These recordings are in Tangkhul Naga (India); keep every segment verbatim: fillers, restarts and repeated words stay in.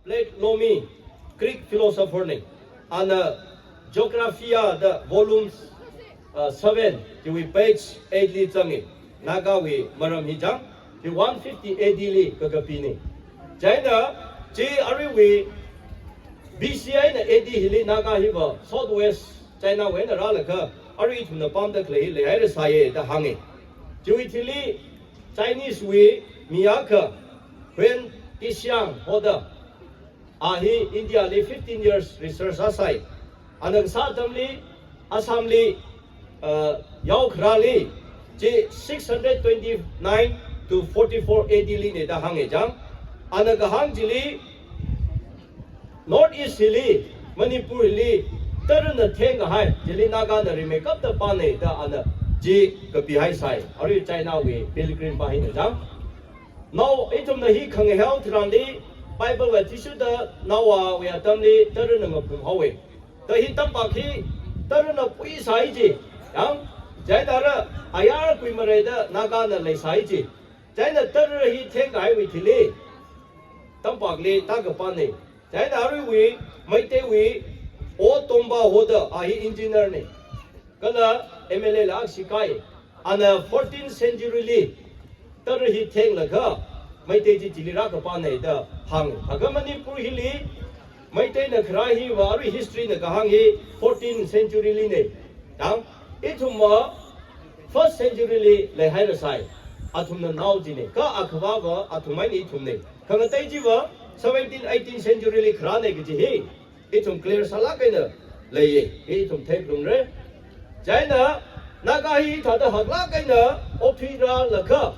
Lake Lomi, Greek philosopher ne. Ana Geographia da volumes, uh, seven, chiwui page eight li zanga. Nagawui maram hi chang, chi one fifty A D li kakapina. China, chi aruiwui B C eina A D hili Naga hiva Southwest China wui eina rālaga, arui ithumna pamda khalei hi leihairasāya da hānga. Chiwui thili Chinese wui mi akha, Huan Tixiang hoda, a hi India li fifteen years research sāsai. Ana kasā atamli, Assam li, uh, yaokharāli, chi six hundred twenty-nine to forty-four A D li na da hānga chang. Ana kahāng chili, North East hili, Manipur hili, tarana thengkahai, chili Nagana rimeikapta pana da ana chi kapihaisai. Arui China wui pilgrim pa hina chang. Nao, ithumna hi khangahao tharanli, Bible wui athishurda Noah wui atamli tarana ngaphung haowa. Da hi tampak hi tarana puisai ji. Yang, chieina ara ayar kuimareida Nagana leisai ji. Chieina tara hi thengkahaiwui thili, tampakli tākapana. Chieina aruiwui, Meiteiwui, O Tomba hoda, a hi engineer ne. Kala M L A la sikai. Ana fourteenth century li tara hi thenglaga, Meitei chi chili rākapana da hānga. Laga Manipur hili, Meiteina kharā hiva arui history na kahāng hi fourteenth century li na. Yang, ithumva first century li leihairasai. Athumna nao jina. Kha akhavāva athum eina ithumna. Khangatei chiva seventeen, eighteenth century li kharāna kaji hi ithum clear sālāk eina leiya. Hi ithum theiphalungra. Chieina Naga hi thāda haklāk eina okthuirālaga,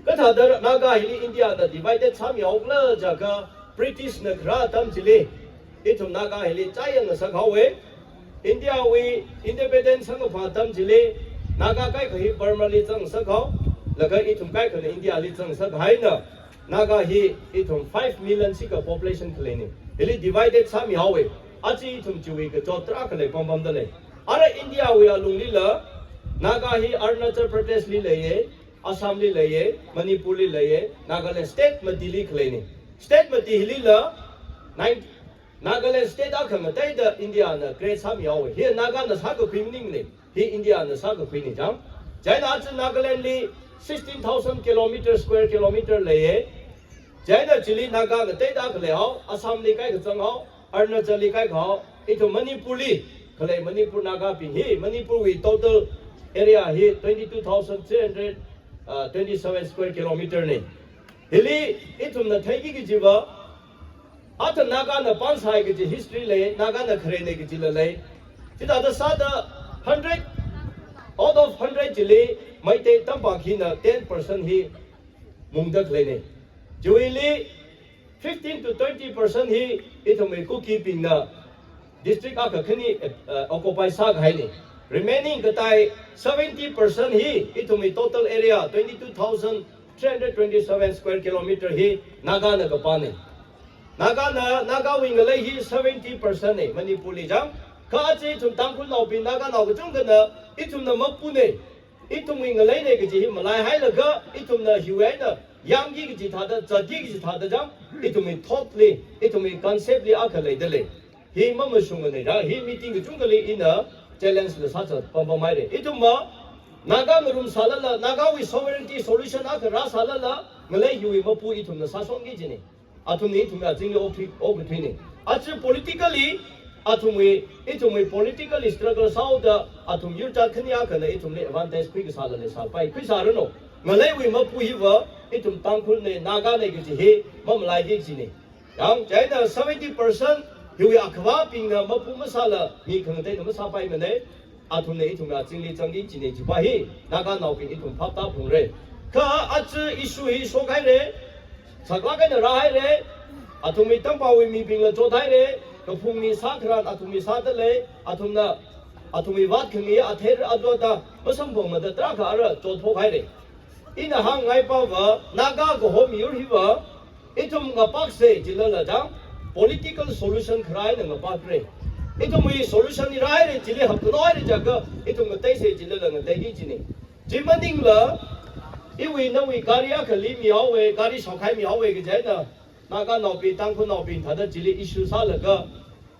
kathāda Naga hili Indiana divided sāmihaokhala jiakha, Britishna kharā atam chili ithum Naga hili chāyang ngasakhaowa. Indiawui independence sangkaphā atam chili Naga kaikha hi Burmali zangsākhao, laga ithum kaikhana Indiali zangsak haina, Naga hi ithum five million sika population khaleina. Hili divided sāmihaowa. Aja ithum chiwui kachot tarākha lei pampamda lei. Ara Indiawui alunglila, Naga hi Arunachal Pradesh li leiya, Assam li leiya, Manipur li leiya, Nagaland state matili khaleina. State mati hilila, nine, Nagaland state akha ngateida Indiana create sāmihaowa. Hi Nagana sākakhui maningmana. Hi Indiana sākakhuina chang. Chieina aja Nagaland li sixteen thousand kilometer, square kilometer leiya. Chieina chili Naga ngateida khaleihao, Assam li kaikha zanghao, Arunachal li kaikhao, ithum Manipur li khalei Manipur Nagabing hi, Manipur wui total area hi twenty-two thousand three hundred, uh, twenty-seven square kilometer na. Hili ithumna theiki kajiva, ata Nagana pānsai kaji history lei, Nagana kharena kajila lei. Chithāda sāda hundred out of hundred chili Meitei tampak hina ten percent hi mungda khaleina. Chiwuili fifteen to twenty percent hi ithumwui Kukibingna district akha khani, uh, occupy sākahaina. Remaining katei seventy percent hi ithumwui total area twenty-two thousand three hundred twenty-seven square kilometer hi Nagana kapāna. Nagana, Nagawui ngalei hi seventy percent na Manipur li chang. Kha aja ithum Tangkhulnaobing Naganao kachungkhana ithumna mapuna, ithumwui ngaleina kaji hi malaihailaga, ithumna hiwui eina yangki kaji thāda, zatki kaji thāda chang, ithumwui thought li, ithumwui concept li akha leida lei. Hi mamashungmana da, hi meeting kachungkhali ina challenge la sāzat pampamhaira. Ithumva Naga ngarumsālala, Nagawui sovereignty solution akha rāsālala, ngalei hiwui mapu ithumna sāshokki kajina. Athumna ithumwui azingli okthui, okthuina. Aja politically, athumwui, ithumwui politically struggle sāhaoda, athum yurchāt khani akhana ithumli advantage khuikasāla leisāpai, khuisāranu. Ngaleiwui mapu hiva, ithum Tangkhulna, Nagana kaji hi mamalaiki kajina. Yang, chieina seventy percent hiwui akhavābingna mapu masāla, mi khangateina masāpaimana. Athumna ithumwui azingli zangki kajina chipa hi, Naganaobing ithum phap tāphalungra. Kha aja issue hi shokhaira, saklāk eina rāhaira, athumwui tampawui mibingla chothaira, kaphung mi sātharan athumwui sāda lei, athumna, athumwui vātkhangai athei alu da masamphangmada tarākha ara chotphokhaira. Ina hāngngai pava, Naga kaho miyur hiva, ithum ngapaksa jilala chang, political solution kharā eina ngapakra. Ithumwui solution hi rāhaira, chili hapkhanoi haira jiakha, ithum ngateisa jilala ngateiki kajina. Chi maningla, iwui nawui gari akhali mihaowa, gari shaokhaimihaowa kaji eina, Naganaobing, Tangkhulnaobing thāda chili issue sālaga,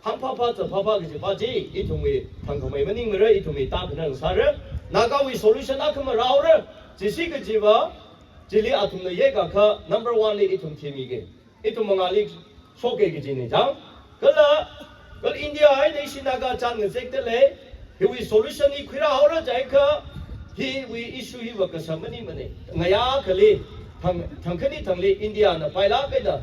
hāngphāphā, zatphāphā kajipa chi, ithumwui thangkhamei maningmara, ithumwui tākhanang sāra. Nagawui solution akhama rāhaora, chisi kajiva, chili athumna yekakha number one li ithum thimiki. Ithum mangāli shoka kajina chang. Kala, kala India eina ishi Naga chān ngazekdalei, hiwui solution hi khuirāhaora jiakha, hiwui issue hiva kasā maningmana. Ngayā akhali, thang, thangkhani thangli India na pailāk eina,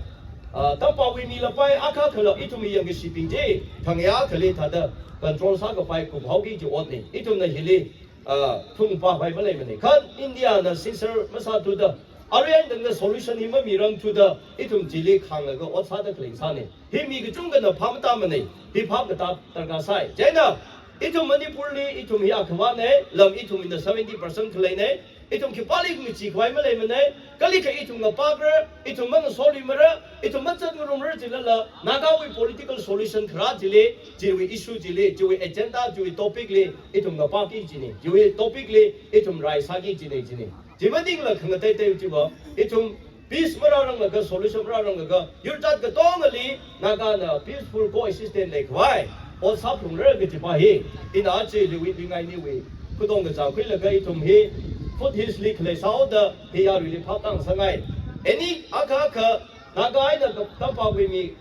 ah, tampawui mila pai akha khala ithum yangkashibing chi, thangya akhali thāda control sākapai kuphaoki kaji otna. Ithumna hili, ah, thungpa pai maleimana. Kha India na sincere masāthuda, arui eina tangda solution hi mamirangthuda, ithum chili khānglaga ot sāda khalei sāna. Hi mi kachungkhana phap matāmana, hi phap katā darkar sai. Chieina, ithum Manipurli, ithum hi akhavāna, lam ithumwuina seventy percent khaleina, ithum khipāli ngachee khavai maleimana, kalikha ithum ngapakra, ithum mangasolimara, ithum mazatngarumra jilala, Nagawui political solution kharā chili, chiwui issue chili, chiwui agenda, chiwui topic li, ithum ngapaki kajina, chiwui topic li, ithum rai sāki kajina, kajina. Chi maningla khangateitei chiva, ithum peace marāranglaga, solution marāranglaga, yurtat katongali, Nagana peaceful coexistence leikhavai ot sāphalungra kajipa hi, ina aja Liwui Pingai niwui khuitong kazā khuilaga ithum hi foothills li khalei sāhaoda hi yaruili phap tāngasakngai. Any akha akha Naga eina ka-, tampawui mi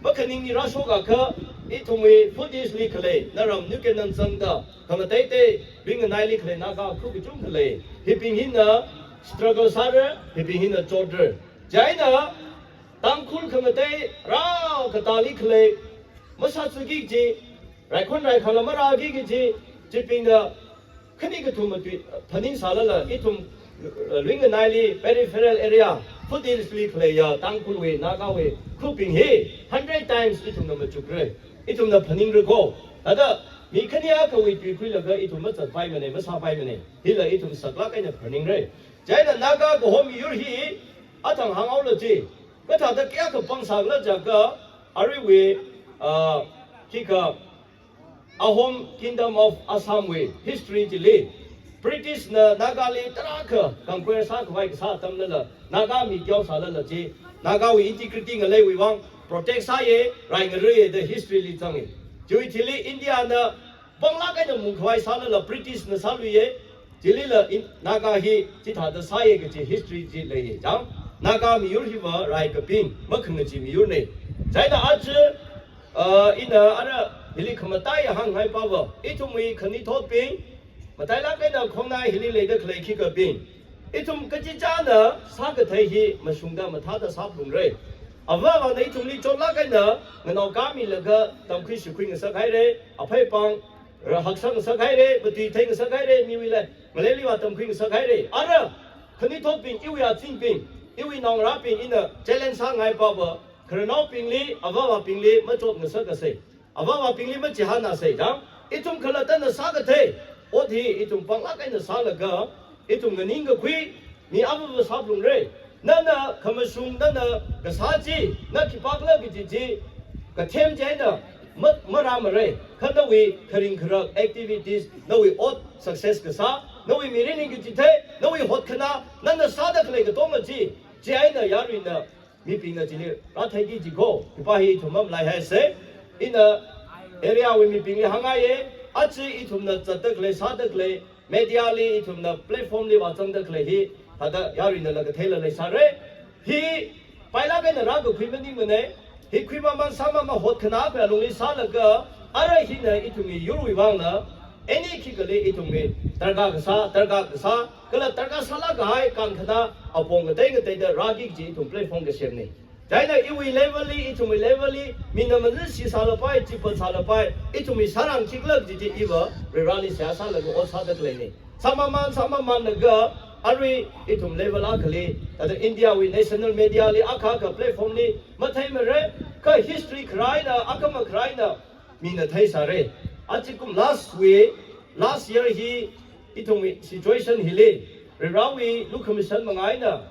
makhaning ni rāshokakha, ithumwui foothills li khalei, naram nuke nang zangda, khangateitei, ringanaili khalei Naga kha kachungkha lei. Hibing hina struggle sāra, hibing hina chotra. Chieina, Tangkhul khangatei rā katāli khalei, masāzaki kaji, raikhon raikhala marāki kaji, chibingna khani kathum matui phaningsālala, ithum, uh, ringanaili peripheral area, foothills li khaleiya Tangkhulwui, Nagawui khabing hi hundred times ithumna machukra, ithumna phaningra ko. Thāda, mi khani akhawui tui khuilaga ithum mazatpaimana, masāpaimana. Hila ithum saklāk eina phaningra. Chieina Naga kaho miyur hi, athang hānghaolu chi, kathāda kayākha pāng sākhala jiakha, aruiwui, ah, khikha Ahom Kingdom of Assam wui history chili, British na Nagali tarākha conquer sākhavai kasā atamlala, Naga mi teosālala chi, Nagawui integrity ngaleiwui vang protect sāya, rai ngaruiya da history li zanga. Chiwui thili India na panglāk eina mungkhavai sālala British na sāluiya, chilila in, Naga hi chithāda sāya kaji history chi leiya chang. Naga miyur hiva rai kaping, makhangachee miyurna. Chieina aja, uh, ina ara hili khamataiya hāngngai pava, ithumwui khanuithotbing, matailāk eina khongnai hili leida khalei khikhabing, ithum kachichāna sākathei hi mashungda mathāda sāphalungra. Avāvana ithumli chotlāk eina nganao kamilaga tamkhui shikhui ngasakhaira, aphei apāng ra haksang ngasakhaira, matui thei ngasakhaira, miwuila ngaleiliva tamkhui ngasakhaira. Ara, khanuithotbing, iwui azingbing, iwui naongarābing ina challenge sāngai pava, khararnaobingli, avāvabingli machot ngasakasei, avāvabingli machihānnasei chang. Ithum khalattana sākathei ot hi ithum panglāk eina sālaga, ithum nganingkakhui mi avāva sāphalungra. Nana khamashung, nana kasā chi, na khipākhala kaji chi, kathem chieina ma-, marāmara. Kha nawui kharing kharak activities, nawui ot success kasā, nawui mirin kachithei, nawui hotkhanā, nana sāda khalei katonga chi, chieina yaruina mibingna chili rātheiki kaji ko, khipā hi ithum mamalaihai sei. Ina area wui mibingli hāngngaiya, aja ithumna zatda khalei, sāda khalei, media li ithumna platform li vāzangda khalei hi, thāda yaruinala katheila leisāra. Hi pailāk eina rākakhui maningmana, hi khuimamān sāmamān hotkhanā khalungli sālaga, ara hina ithumwui yurwui vangna, any khikali ithumwui darkar kasā, darkar kasā, kala darkar sālāk kahai kankhanā apong ngatei ngateida rāki kaji ithum platform kasemna. Chieina iwui level li, ithumwui level li, mina manzansi sālapai, chipat sālapai, ithumwui sārang khikhala kaji chi iva, Varivarāli seihā sālaga ot sāda khaleina. Sāmamān, sāmamānlaga, arui ithum level akhali, thāda India wui national media li, akha akha platform li, matheimara, kha history kharā eina, akhama kharā eina, mina theisāra. Ajakum last week, last year hi, ithumwui situation hili, Varivarāwui lukhamashan manga eina,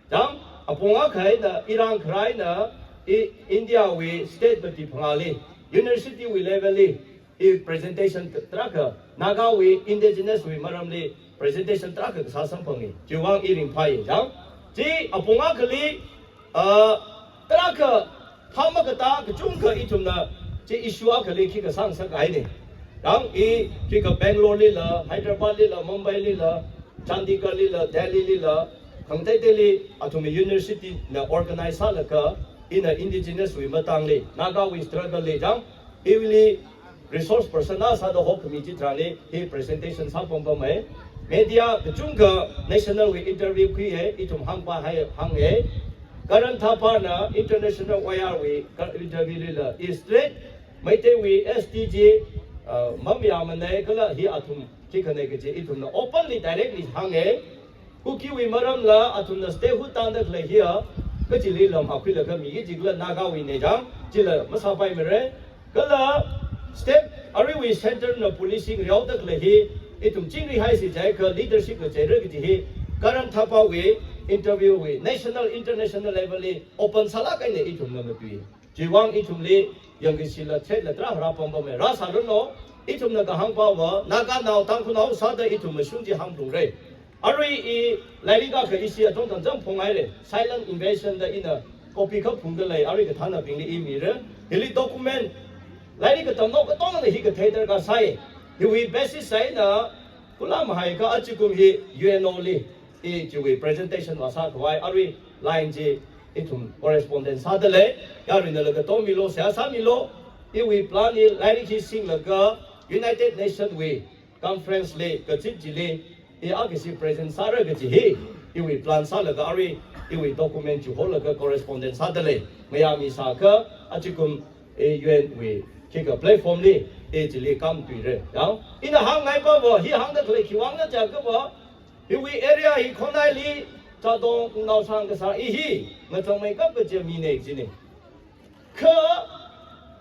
chang, apong akha eina, irāng kharā eina, i India wui state mati phangāli, university wui level li, i presentation tarākha, Nagawui indigenous wui maramli presentation tarākha kasā samphanga. Chiwui vang i ringphāya chang. Chi apong akhali, ah, Tarākha phāmakatā kachungkha ithumna chi issue akhali khikha sāngasakhaine. Yang i khikha Bangalore lila, Hyderabad lila, Mumbai lila, Chandigarh lila, Delhi lila, khangateiteili athumwui university na organize sālaga, ina indigenous wui matangli, Nagawui struggle li jang, iwuili resource person na sāda hokhami chitharanli hi presentation sāpampamai. Media kachungkha national wui interview khuiye, ithum hāngpahai hānge. Karan Thapa na international Y R wui ka-, interview lila, i straight Meiteiwui S T G, uh, mamayāmanei kala hi athum khikhanei kaji ithumna openly directly hānge. Kukiwui maramla athumna statehood tangda khalei hiya, kachili lam hakhuilaga mi kachikhala Nagawuine jang, chila masāpaimara. Kala state aruiwui centre na policy ngareoda khalei hi, ithum chingri haisi jiakha leadership ngacheira kaji hi, Karan Thapawui interview wui national, international level li open sālāk eina ithumna matui. Chiwui vang ithumli yangkashila threat la tarā rāpampamai, rāsāranu, ithumna kahāngpava, Naganao, Tangkhulnao sāda ithum mashun chi hāngphalungra. Arui i lairik akha ishi atong tangzam phonghaira, silent invasion da ina copy kha phungda lei, arui kathānabingli i mira. Hili document, lairik katamnao katongana hi kathei darkar sai. Hiwui basis eina kula mahaikha achikum hi U N O li i chiwui presentation vāsākhavai, arui line chi ithum correspondent sāda lei, yaruinala katomilo, seihā sāmilo, iwui plan i lairik hi singlaga United Nation wui conference li kazip chili, i akhashi present sāra kaji hi, iwui plan sālaga arui, iwui document chi holaga correspondent sāda lei, mayāmi sākha, achikum, i U N wui khikha platform li, i chili kamtuira. Yang, ina hāngngaipa va, hi hāngda khalei khiwui vangna jiakhava, hiwui area hi Khongnai li, Chadong nao sāngasā i hi, ngachangmeikap kaja mine jine. Kha,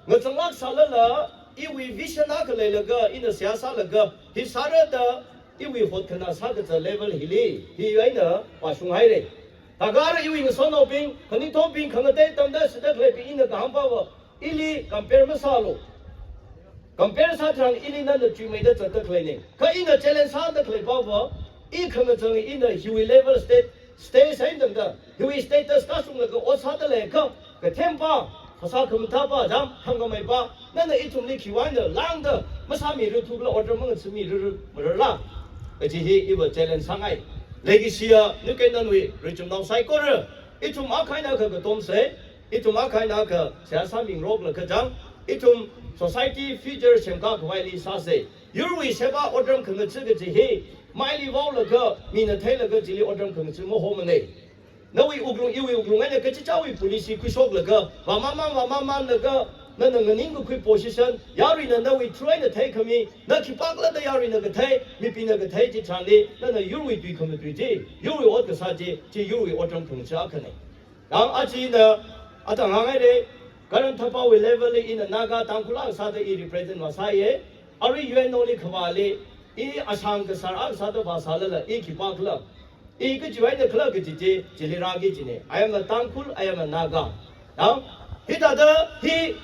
ngachanglāk sālala, iwui vision akha leilaga, ina seihā sālaga, hi sāra da, iwui hotkhana sākazā level hili, hi eina vāshunghaira. Thakha iwui ngasotnaobing, khanuithotbing, khangatei atamda shida khaleibing ina kahāngpava, ili compare masālu. Compare sātharan ili nana chuimeida zatda khaleine. Kha ina challenge sāda khaleipava, i khangachang ina hiwui level state, state sai tangda, hiwui status kashunglaga ot sāda lei kha, kathempa, phasā khamathāpa, jam hāngkhameipa, nana ithumli khiwui vangna langda, masāmirathu kala order mangasāmirar, mararla. Kaji hi iva challenge sāngai. Leikashiya, nukenanwui, richumnao saikora, ithum akha eina akha katomsei, ithum akha eina akha seihā sāmingaroklaga jang, ithum society future semkā khavaili sāsei. Yurwui sheba otram khangachee kaji hi, maili vaolaga, mina theilaga chili otram khangachee mahomane. Nawui wuklung, iwui wuklung eina kachichāwui policy khuishoklaga, vāmamang, vāmamanglaga, nana nganingkakhui position, yaruina nawui through eina theikhami, na khipākhala da yaruina kathei, mibingna kathei chitharanli, nana yurwui tui khamatui chi, yurwui ot kasā chi, chi yurwui otram khangachee akhane. Yang aja ina, atang hānghaira, Karan Thapawui level li ina Naga Tangkhul akha sāda i represent vāsāye, arui U N O li khavāli, i ashang kasār akha sāda vāsālala, i khipākhala, i kachiwui eina khala kaji chi, chili rāki jine. I am a Tangkhul, I am a Naga. Yang, hithāda, hi,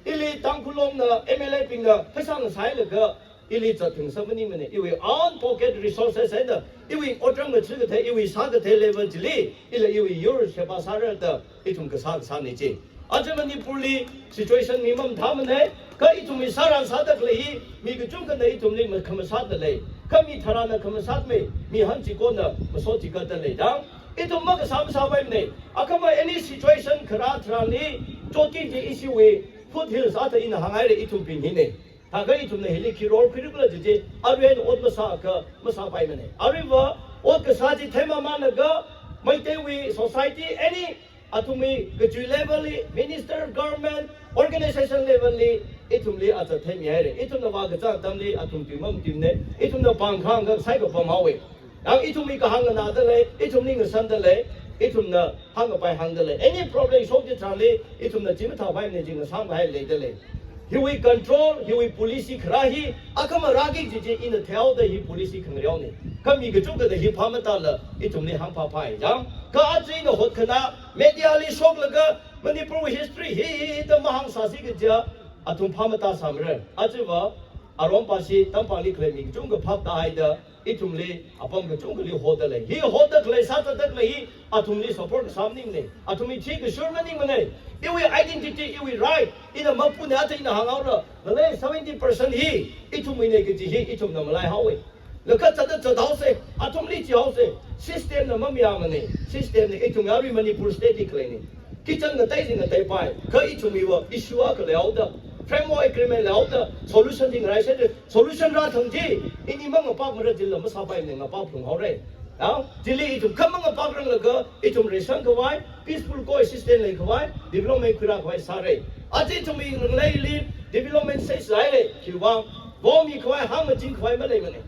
ili Tangkhul Longna, M L A bingna, pheisā ngasālaga, ili zatthangngasak maningmane, iwui own pocket resources eina, iwui otram ngachee kathei, iwui sākathei level chili, ila iwui yur sheba sāra da, ithum kasā kasāne chi. Aja Manipur li situation mi mamathāmane, kha ithumwui sāran sāda khalei hi, mi kachungkhana ithumli ma-, khamasātda lei, kha mi tharāna khamasātmei, mi hangchikona masot chikatda lei dang, ithum makasā masāpaimane, akhama any situation kharā tharanli, chotki kaji ishiwui, foothills ata ina hānghaira ithumbing hine. Thakha ithumna hili khi role khuirikhala jiji, arui eina ot masākha masāpaimane. Aruiva ot kasā chi theimamanglaga, Meiteiwui society, any athumwui kachui level li, minister, government, organization level li, ithumli aja theimihaira. Ithumna vākazang atamli athum tui mamatuimane, ithumna pāng khangkha saikapam haowe. Yang ithumwui kahāng nganāda lei, ithumli ngasanda lei, ithumna hāngkapai hāngda lei. Any problem shok chitharanli, ithumna chi mathāpaimane chi ngasāmahai leida lei. Hiwui control, hiwui policy kharā hi, akhama rāki jiji ina theida hi policy khangareone. Kha mi kachungkhana hi phāmatāla, ithumli hāngphāphai. Yang, kha aja ina hotkhana, media li shoklaga, Manipur history hi, hi, hi da mahāngsāsi kaja, athum phāmatāsāmara. Ajava, aruiva shi, tampakli khalei mi kachungkha phaptāhaida, Ithumli apam kachungkhali hoda lei. Hi hoda khalei, sāda khalei hi athumli support kasā maningne. Athumli thikashur maningne. Iwui identity, iwui right, ina mapune ata ina hānghaora. Ngalei seventy percent hi ithumwuine kaji hi ithumna malaihaowe. Laga zatda zathaose, athumli chihaose. System na mamayāmane. System na ithum yarui Manipur state li khaleine. Kichāng ngatei chi ngateipai. Kha ithumwui issue akha leihaoda, framework agreement leihaoda, solution chi ngarai sāda, solution rāthang chi, ini mangapakmara jilala masāpaimane, ngapakphunghaore. Ya, chili ithum kha mangapakranglaga, ithum reisangkhavai, peaceful coexistence leikhavai, development khuirākhavai sāre. Aja ithumwui ngaleili development sāsāhaire, khiwuivang, vomikhavai, hāngmachingkhavai maleimane.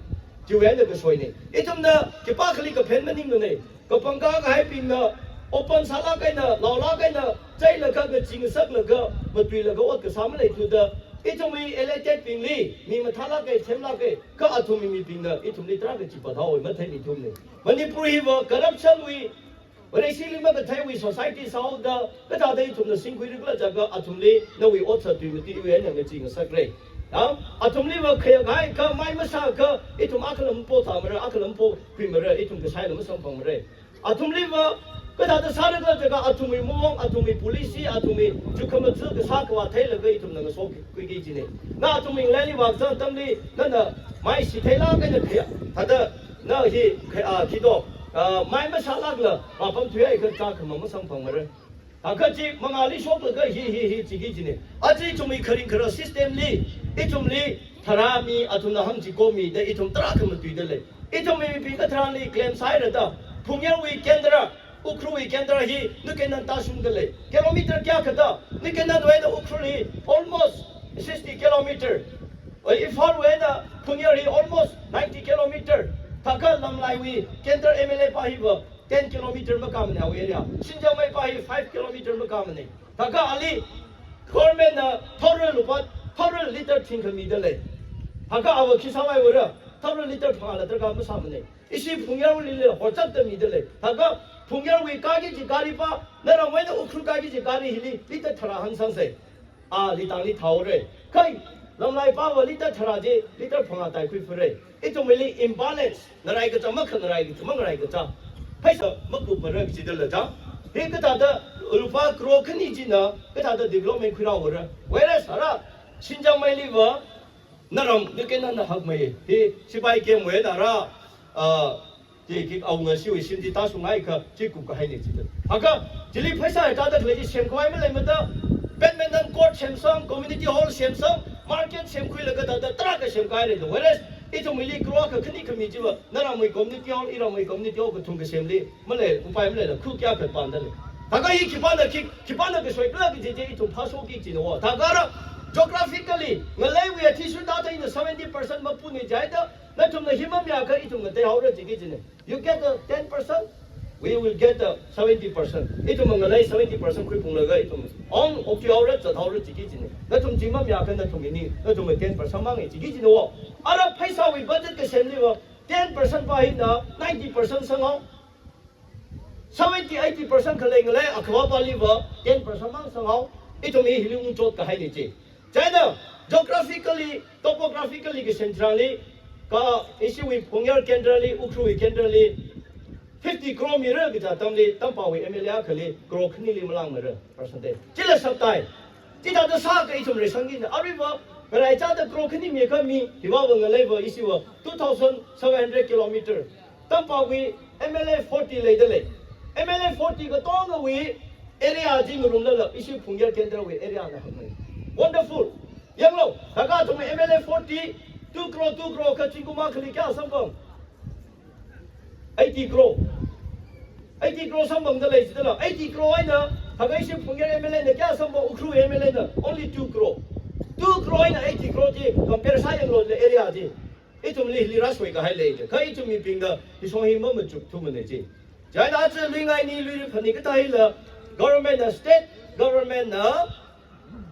Chiwui eina kasoine. Ithumna khipākhali kaphen maningne. Kapangkā kahaibingna open sālāk eina, laolāk eina, chailaga, ngachee ngasaklaga, matuilaga ot kasā maleithuda, ithumwui elected bingli mi mathālāke, themlāke, kha athumwui mibingna ithumli tarākha chipathao matheimithumne. Manipur hiva corruption wui, Vareshili makatheiwui society sāhaoda, kathāda ithumna singkhuirikhala jiakha athumli nawui otsak tui matuiwui eina ngachee ngasakre. Ya, athumliva khayākahai kha mai masākha ithum akhala mapothāmara, akhala mapokhuimara, ithum kasāla masamphangmara. Athumliva kathāda sārikhala jiakha athumwui maong, athumwui policy, athumwui chukkhamaja kasā khavā theilaga ithumna ngasokhuiki kajine. Na athumwui ngaleili vākazang atamli, nana mai shithei lāk eina khayā, thāda na hi, kha, ah, khi do, ah, mai masālākla, mapam thuihai kha chākhama masamphangmara. Thākha chi mangāli shoklaga hi, hi, hi, chiki kajine. Aja ithumwui kharing khara system li, ithumli tharā mi, athumna hāngchikomi da ithum tarākha matuida lei. Ithumwui mibing katharanli claim sāhaira da, Phungyarwui kendra, Ukhrulwui kendra hi Niu Canaan tāshungda lei. Kilometer kayākha da, Niu Canaan wui eina Ukhrul hi almost sixty kilometer. Oi, Imphalwui eina Phungyar hi almost ninety kilometer. Thākha Lamlaiwui kendra M L A pa hiva ten kilometer makāmane awui area. Sinjangmei pa hi five kilometer makāmane. Thākha ali government na thaora lupā, thaora liter thingkha mida lei. Thākha ava khi sāvai vāra, thaora liter phangāla darkar masāmane. Ishi Phungyarwuili le hochakta mida lei. Thākha Phungyarwui kāki kaji gari pa, naramwui eina Ukhrul kāki kaji gari hili liter tharā hāngsangse. A, litangli thaore. Khai, Lamlai pava liter tharā chi, liter phangā taikhui fure. Ithumwuili imbalance, ngarai kachā makha ngarai kachā, mangarai kachā. Pheisā makupmara kajidala chang. Hi kathāda lupā crore khani china, kathāda development khuirāvāra. Whereas ara, Sinjangmeiliva, naram, Niu Canaan na hakmei. Hi, sipai kemwui eina ara, ah, chi khi awunga shiwui shim chi tāshunghaiakha, chi kupkahaine chida. Thākha, chili pheisā hi tāda khalei chi semkhavai maleimada, badminton court semsang, community hall semsang, market semkhuilaga thāda tarākha semkahaire da. Whereas, ithumwuili crore akha khani khami chiva, naramwui community hall, iramwui community hall kathum kasemli, malei, upai maleila, khu kayākha pamda lei. Thākha hi khipāna khi, khipāna kasoikhala kaji chi ithum phāshokki kajina wo. Thākha ara, geographically, ngaleiwui athishurda thāda ina seventy percent mapune jihaida, nathumna hi mamayākha ithum ngateihaora chiki kajine. You get the ten percent, we will get the seventy percent. Ithum ngalei seventy percent khuiphunglaga ithum on okthuihaora, zathaora chiki kajine. Nathum chi mamayākha nathum ini, nathum ten percent mangai chiki kajina wo. Ara pheisāwui budget kasemliva, ten percent pa hina ninety percent sanghao. Seventy, eighty percent khalei ngalei akhavā paliva ten percent mang sanghao. Ithum hi hili ungchot kahaine chi. China, geographically, topographically kasemchirangli, kha ishiwui Phungyar kendrali, Ukhrulwui kendrali, fifty crore mira kaja atamli, Tampawui M L A akhali, crore khanili malangmara, percentage. Chila shaptai. Chithāda sākha ithum reisangkina, aruiva, ngarai chāda crore khani miakha mi, hiva va ngaleiva ishiva, two thousand seven hundred kilometer. Tampawui M L A forty leida lei. M L A forty katongawui area chi ngarumlala, ishi Phungyar kendrawui area na hakmei. Wonderful. Yanglu, thākha athum M L A forty, two crore, two crore kha zingkum akhali kayā samphang? Eighty crore. Eighty crore samphangda lei chidala. Eighty crore eina, thākha ishi Phungyar M L A na kayā samphang, Ukhrul M L A na? Only two crore. Two crore eina eighty crore chi, compare sāyanglu area chi. Ithumli hili rāsoi kahai lei, kha ithum mibingna, hishong hi mamachukthumane chi. China aja Luingaini, Luiriphanni kathā hila, government na, state government na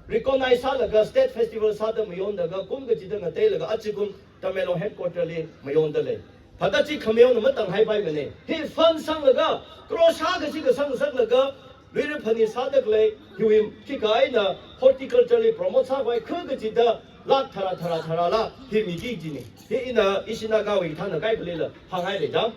recognize sālaga state festival sāda mayonlaga, kum kachida ngateilaga, ajakum Tamenglong headquarter li mayonda lei. Thāda chi khamayonna matang haipaimane. Hi fund sanglaga, crore shākha chi kasang sanglaga, Luiriphanni sāda khalei, hiwui khikha eina horticulture li promote sākhavai khu kachida, Lakh tharā tharā tharāla hi miki kajina. Hi ina ishi Nagawui thāna kaikhaleila hānghaira chang.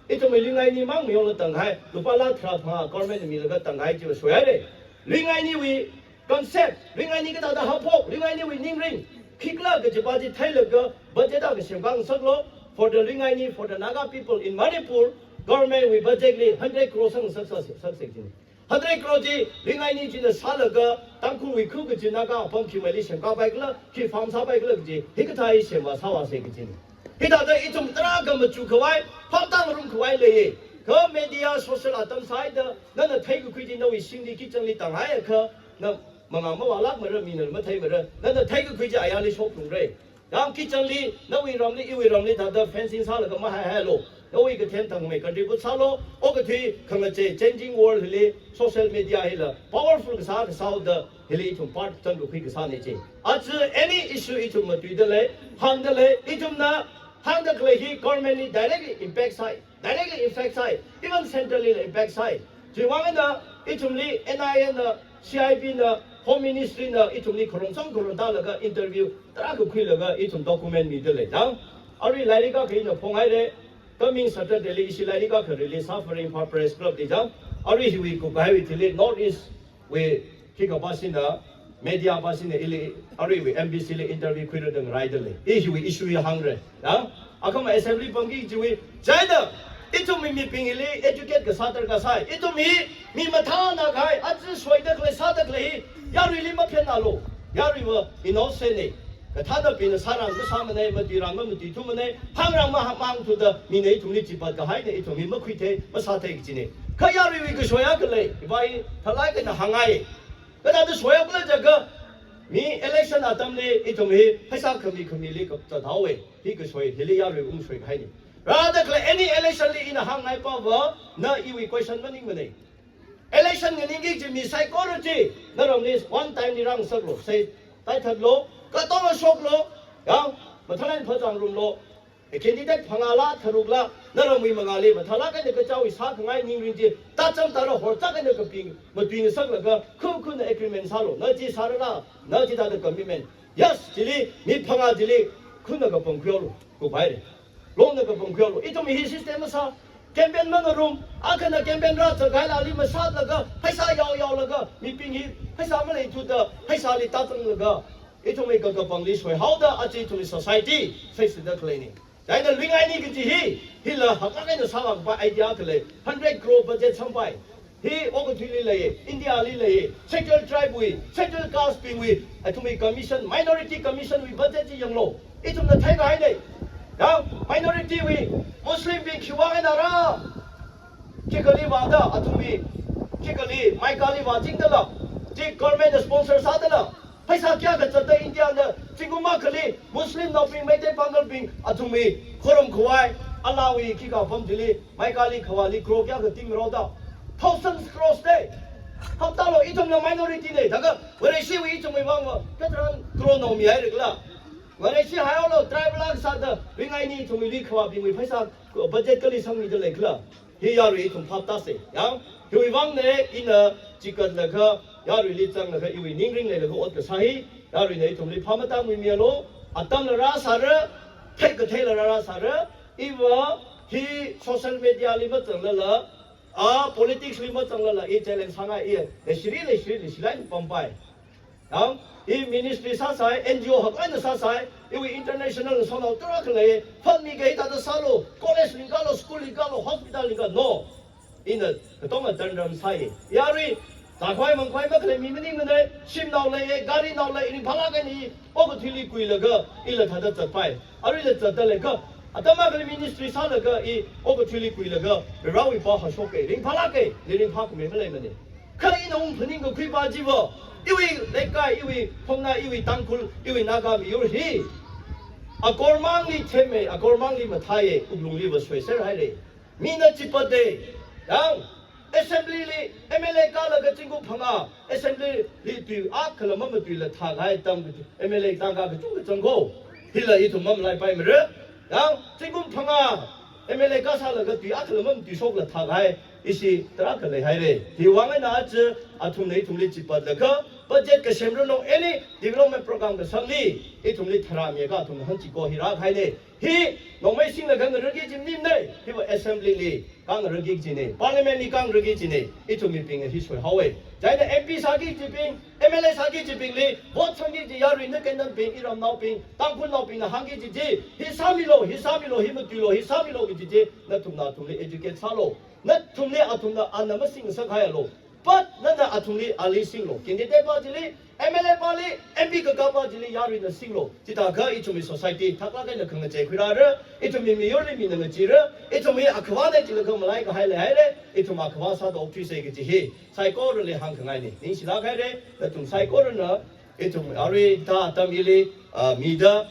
Ithumwui ringai ni mang mayonla tanghai, lupā lakh tharā phangā government milaga tanghai chiva soihaira. Ringai niwui concept, ringai ni kathāda haophok, ringai niwui ningrin khikhala kajipa chi theilaga budget akha semkhangasaklu, for the ringai ni, for the Naga people in Manipur, government wui budget li hundred crore sangngasak, sak, sak, sak kajina. Hundred crore chi ringai ni china sālaga Tangkhulwui khu kaji Naga apam khimeili semkapaikhala, khi farm sāpaikhala kaji, hikathā hi semvā sāvāsa kajina. Hithāda ithum tarākha machukkhavai, phaptāngarumkhavai leiya. Kha media, social atam sāhaida, nana theikakhui chi nawui shingli kitchenli tanghaiakha, na mangā mavālākmara, mina matheimara, nana theikakhui chi ayarli shoklungra. Yang kitchenli, nawui ramli, iwui ramli thāda fencing sālaga mahaihaialu. Nawui kathem thangmei contribute sālu, okathui khangachei changing world hili, social media hila powerful kasā kasā haoda, hili ithum part zangkakhui kasāna chi. Aja any issue ithum matuida lei, hāngda lei, ithumna hāngda khalei hi government li directly impact sāi, directly impact sāi, even centrally impact sāi. Chiwui vang eina ithumli N I A na, C I B na, Home Ministry na ithumli kharong song kharong tālaga interview tarākha khuilaga ithum document mida lei chang. Arui lairik akha ina phonghaira, coming Saturday li ishi lairik akha release sā Faring Pha Press Club li chang. Arui hiwui kuphaiwui thili North East wui khikha pāshina, media pāshina ili, aruiwui M B C li interview khuira da ngaraida lei. I hiwui issue hi hāngra. Ya? Akhama assembly pamki chiwui, chieina ithumwui mibing hili educate kasā darkar sāi. Ithum hi mi mathānakahai, aja soida khalei sāda khalei hi yaruili maphennalu. Yaruiva innocent na. Kathānabingna sārang masāmanei, matuirang mamatuithumanei, hāngrang mahāngthuda mina ithumli chipat kahaina, ithum hi makhuithei, masāthei kajina. Kha yaruiwui kasoi akha lei, iva i thalai eina hāngngai. Kathāda soiakhala jiakha, mi election atamli ithum hi pheisā khami khamili kapzat haowa. Hi kasoi, hili yarui ungsoi kahaina. Rāda khalei any election li ina hāngngai pava, na iwui question maningmanei. Election nganingki kaji mi saikora chi, naramli one time li rāngasaklu, sei taithatlu, katonga shoklu, yang, mathālāk eina phazangrumlu, candidate phangāla, tharukla, naramwui mangāli, mathālāk eina kachāwui sākhangai ningrin chi, tacham tara horchak eina kaping, matuingasaklaga, khu khuna agreement sālu, na chi sārala, na chithāda commitment. Yes, chili, mi phangā chili, khuna kapangkhuilu, kuphaira. Longna kapangkhuilu. Ithum hi system masā, campaign mangarum, akhana campaign rāzatkahailali masātlaga, pheisā yao yaolaga, mibing hi pheisā maleithuda, pheisāli tāzanglaga, ithumwui kakapangli soihaoda, aja ithumwui society, pheisāda khaleina. Chieina ringai ni kaji hi, hila haklāk eina sālākpa idea khalei, hundred crore budget sampai. Hi okathuili lei, India li lei, scheduled tribe wui, scheduled caste bingwui, athumwui commission, minority commission wui budget chi yanglu. Ithumna theikahaina. Yang minority wui, Muslim bing khiwui vang eina rā, khikali vāda, athumwui, khikali, Maikali vāchingdala, chi government sponsor sādala, pheisā kayākha zatda India na, zingkum akhali, Muslim naobing, Meitei Pangalbing, athumwui, khorumkhavai, alāwui khikha apam chili, Maikali khavāli crore kayākha ting raoda. Thousands crores de. Haptālu ithumna minority na. Thākha, Vareshiwui ithumwui vangva, katharan crore naomihaira khala. Vareshi haihaolu, tribal akha sāda, ringai ni ithumwui ri khavābingwui pheisā, budget kali sangmida leikhala. Hi yarui ithum phaptāsa. Yang, hiwui vangna, ina chikatlaga, yaruili zanglaga, iwui ningrin leilaga ot kasā hi, yaruina ithumli phamatāngmimialu, atamla rāsāra, thei katheila rā, rāsāra, iva, hi social media li mazanglala, a politics li mazanglala, i challenge sāngai i, leishiri, leishiri, leishilāk eina pampai. Yang, i ministry sāsai, N G O haklāk eina sāsai, iwui international sonao tarākha lei, fund mikahai thāda sālu, college lingkalu, school lingkalu, hospital lingka, no. Ina, katonga tanram sāi. Yarui, zākhavai mangkhavai makhalei mi maningmanei, shimnao lei, garinao lei, ringphālāk eina i, okathuili kuilaga, ila thāda zatpai. Aruila zatda leikha, atam akhali ministry sālaga i, okathuili kuilaga, Varewui pao hāshokka, ringphālāka, li ringphākhamei maleimanei. Kha ina ungphaningkakhuipa chiva, iwui leikai, iwui phongna, iwui Tangkhul, iwui Naga miyur hi, akormangli themma, akormangli mathāya, wuklungliva soiserhaira. Mina chipatda, yang, assembly li, M L A kālaga zingkum phangā, assembly li tui akhala mamatuila thākahai atam, M L A tangkha kachungkha zangko. Hila ithum mamalaipaimara. Yang, zingkum phangā, M L A kāsālaga tui akhala mamatuishokla thākahai, ishi tarākha leihaira. Hiwui vang eina aja, athumna ithumli chipatlaga, budget kasem ranu, any development program kasangli, ithumli tharāmiakha athumna hāngchiko hi rākahaine. Hi, nongmei singlaga ngaraki kaji maningmane, hiva assembly li khangaraki kajine, parliament li khangaraki kajine, ithum mibingna hi soihaowe. Chieina M P sāki kajibing, M L A sāki kajibingli, vote sangki kaji yarui nakenanbing, iramnaobing, Tangkhulnaobingna hāngki kaji chi, hi sāmilu, hi sāmilu, hi matuilu, hi sāmilu kaji chi, nathumna athumli educate sālu. Nathumli athumna ana masingngasakhaialu. But nana athumli ali singlu. Candidate pa chili, M L A pali, M P kakā pa chili yaruina singlu. Chithākha ithumwui society thaklāk eina khangacheikhui rāra, ithumwui miyurli mina ngacheera, ithumwui akhavāne chilaga malaikahai leihaire, ithum akhavā sāda okthuise kaji hi saikorali hāngkhangaine. Ningshilāk haire, nathum saikorana, ithum arui thāda atam hili, ah, mida,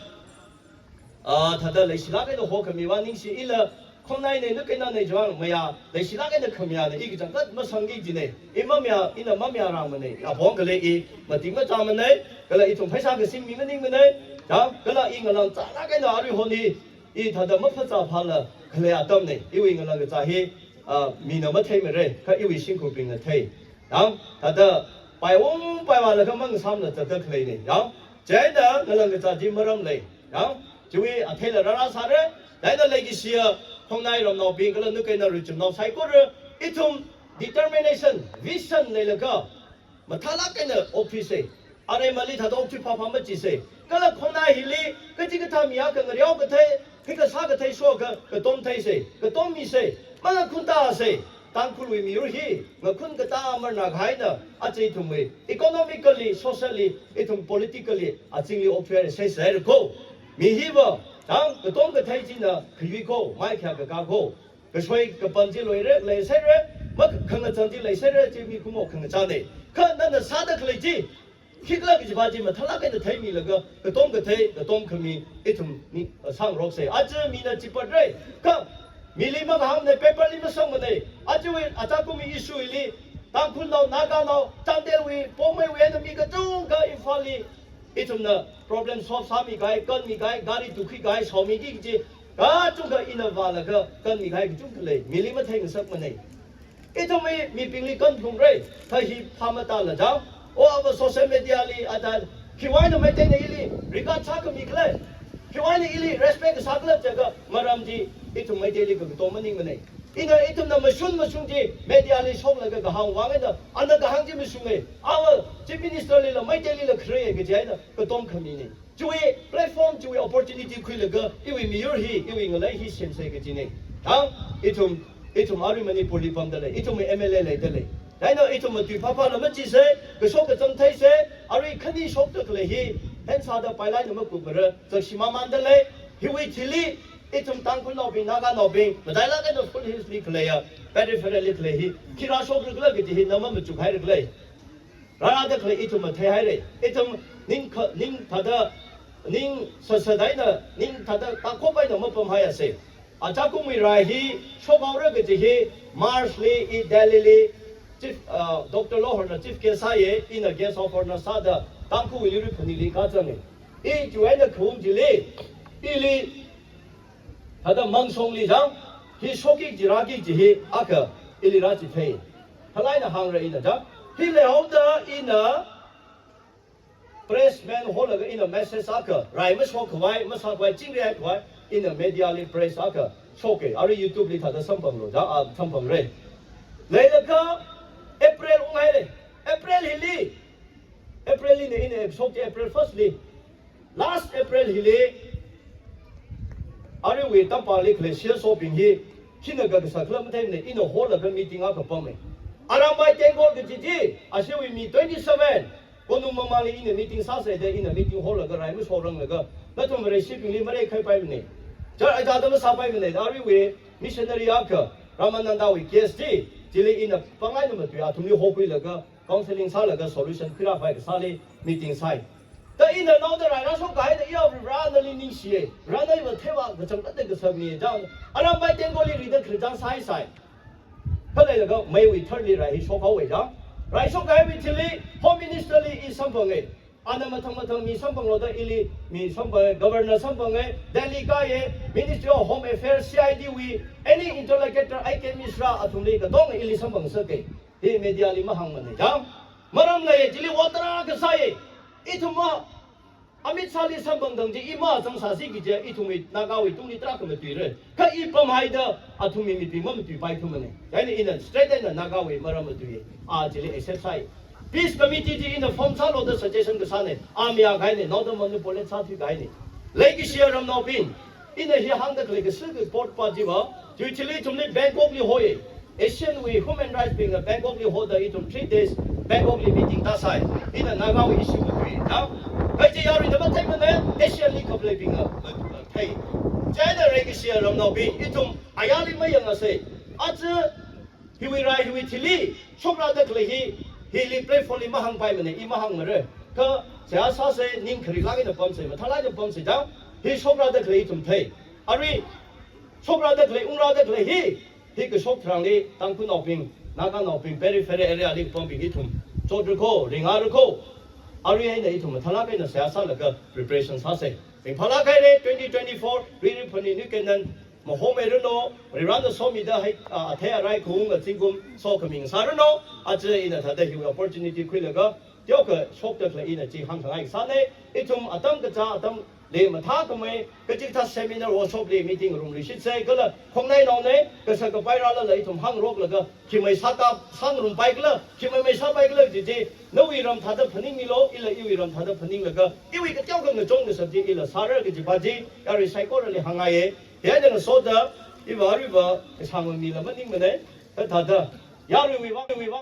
ah, thāda leishilāk eina hokhami vang ningshi ila, khongnaine, nakenanne chiwui vang mayā, leishilāk eina khamayāne, i kachangkhat masangki kajine, i mamayā, ina mamayārangmane, apong khalei i, matik machāmane, kala ithum pheisā kasingmi maningmane, ya, kala i ngalang zālāk eina arui hon hi, i thāda maphazā phāla khalei atamne, iwui ngalang kazā hi, ah, mina matheimare, kha iwui shimkhurbingna thei. Ya, thāda paiung paivālaga mangasāmla zatda khaleine, ya. Chieina ngalang kazā chi maram lei, ya. Chiwui atheila rārāsāre, chieina leikashiya khongnai ramnaobing kala nakenarui chumnao saikora, ithum determination, vision leilaga, mathālāk eina okthuise. Aremali thāda okthui phāphā machise. Kala khongnai hili, kachikathā mi akha ngareo kathei, khikha sākathei shoka, katom theise, katom mise, mangakhun tāse. Tangkhulwui miyur hi ngakhun katā amarna kahaina, aja ithumwui economically, socially, ithum politically, azingli okthuihaire, seisehaire ko. Mi hiva, tang katom kathei china khayui ko, maikhayā kakā ko. Kashoi kapan chi loire, leiseire, makhangachang chi leiseire, chi mikumo khangachane. Kha nana sāda khalei chi, khikhala kajipa chi mathālāk eina theimilaga, katom kathei, katom khami, ithum mi, ah, sāngarokse. Aja mina chipatre, kha mili makahāngne, paper li masangmane. Ajawui, achakumwui issue li, Tangkhulnao, Naganao, Chandelwui, Poumeiwui eina mi kachungkha Imphalli, ithumna problem solve sāmikahai, kanmikahai, gari tukhuikahai, shaomiki kaji, kachungkha ina vālaga kanmikahai kachungkha lei, mili matheingasakmane. Ithumwui mibingli kanphungra, thā hi phā matāla chang. O ava social media li ata, khiwui eina Meiteina ili regard sākhami khala, khiwui eina ili respect sākhala jiakha maram chi ithum Meiteili kakatom maningmane. Ina ithumna mashun mashung chi media li shoklaga kahāng vang eina, ana kahāng chi mashunge. Ava Chief Minister lila Meiteilila khare kaji eina katom khamine. Chiwui platform, chiwui opportunity khuilaga, iwui miyur hi, iwui ngalei hi semse kajine. Hāng, ithum, ithum arui Manipurli pamda lei, ithum M L A leida lei. Chieina ithum matui phāphāla machise, kashok kachāng theise, arui khani shokda khalei hi, hen sāda pailāk eina makupmara, zakshi mamanda lei, hiwui thili, ithum Tangkhulnaobing, Naganaobing, matailāk eina School Hills li khaleiya, peripheral li khalei hi, khi rāshokra khala kaji hi, na mamachukhaira khala. Rārāda khalei ithum matheihaire. Ithum ning kha, ning thāda, ning sāsāda eina, ning thāda tākhop eina mapamhaiase. Achakumwui rai hi shokhaora kaji hi March li i Delhi li Chief, uh, Doctor Lohorna Chief Guest sāye, ina Guest of Honour sāda Tangkhulwui luirui phanili kazange. I chiwui eina khaung chili, ili thāda mangshongli chang, hi shokki kaji rāki kaji hi akha ili rāchithei. Khalei eina hāngra ina chang. Hi leihaoda ina press meet holaga ina message akha, rai mashokkhavai, masākhavai, chingri haikhavai, ina media li press akha shoke. Arui YouTube li thāda samphanglu, chang, a, samphangra. Leilaga April unghaire. April hili. April li ne ina shokki April first li. Last April hili, aruiwui Tampakli khalei C S O bing hi, hina kakasā khala matheimane, ina holaga meeting akha pame. Arambai Tenggol kaji chi, ashiwui mi twenty-seven, konung mamāli ina meeting sāsa da, ina meeting holaga rai mashoranglaga, nathum Vareshibingli marekhaipaimane. Char aida da masāpaimane, aruiwui missionary akha, Ramanandawui case chi, chili ina pāngai na matui athumli hokhuilaga, counseling sālaga solution khuirākhavai kasāli meeting sāi. Da ina naoda rai rāshokkahaida iya Varena nali ningshiye. Varena iva theiva kachangkhatta kasāmi da. Arambai Tenggolli rida khrichang sāi sāi. Khaleilaga May wui third li rai hi shokhaowe da. Rai shokkahaiwui thili Home Minister li i samphange. Ana mathang mathang mi samphanglu da ili mi samphange, Governor samphange, Delhi kāye, Ministry of Home Affairs, C I D wui, any interlocutor, I K Mishra athumli katonga ili samphangsake. Hi media li mahāngmane chang. Maram lei, chili war tarākha sāi. Ithum ma, amitsāli samphang tang chi ima zangsāsi kaji, ithumwui Nagawui tungli tarākha matuira. Kha i pamhaida, athumwui mibing mamatuipaithumana. Chieina ina straight eina Nagawui maram matui. A chili accept sāi. Peace Committee chi ina form sālu da suggestion kasāna. A mayākahaina, naoda manipulate sāthuikahaina. Leikashiya ramnaobing, ina hi hāngda khalei kashi ka port pa chiva, chiwui thili ithumli Bangkok li hoi. ASEAN wui human rights bingna Bangkok li hoda ithum three days Bangkok li meeting tāsai. Ina Nagawui issue matui. Na, kaji yaruina matheimana, ASEAN li khaleibingna mathei. Chieina leikashiya ramnaobing, ithum ayarli mayangasa. Aja hiwui rai hiwui thili, shokrāda khalei hi, hili platform li mahāngpaimana, i mahāngmara. Kha, seihā sāsa, ning kharilāk eina pamsa, mathālāk eina pamsa da, hi shokrāda khalei ithum thei. Arui, shokrāda khalei, ungrāda khalei hi, hi kashok tharanli, Tangkhulnaobing, Naganaobing, periphery area li pambing ithum chotra kho, ringra kho. Arui eina ithum mathālāk eina seihā sālaga preparation sāsa. Ringphālāk haira, twenty twenty-four, Riri Phani New Canaan, mahomei ranu, Varivarana somida hai, a, athei arai khaung azingkum sokhami ngasāranu, aja ina thāda hiwui opportunity khuilaga, teokha shokda khalei ina chi hāngkhangai sāna, ithum atam kachā atamli mathākhamei, kachikathā seminar workshop li meeting room li shitsai kala, khongnainaona, kasā kapai rālala ithum hāngroklaga, khi meisā kap, sāngarumpai kala, khi meimei sāpai kala kaji chi, nawui ram thāda phaningmilu, ila iwui ram thāda phaninglaga, iwui kateokha ngachon ngasakti ila sāra kaji pa chi, yarui saikorali hāngngaiya. Hieina ngasoda, iva aruiva, kasāngwui mila maningmana, kathāda, yaruiwui vang, wui vang,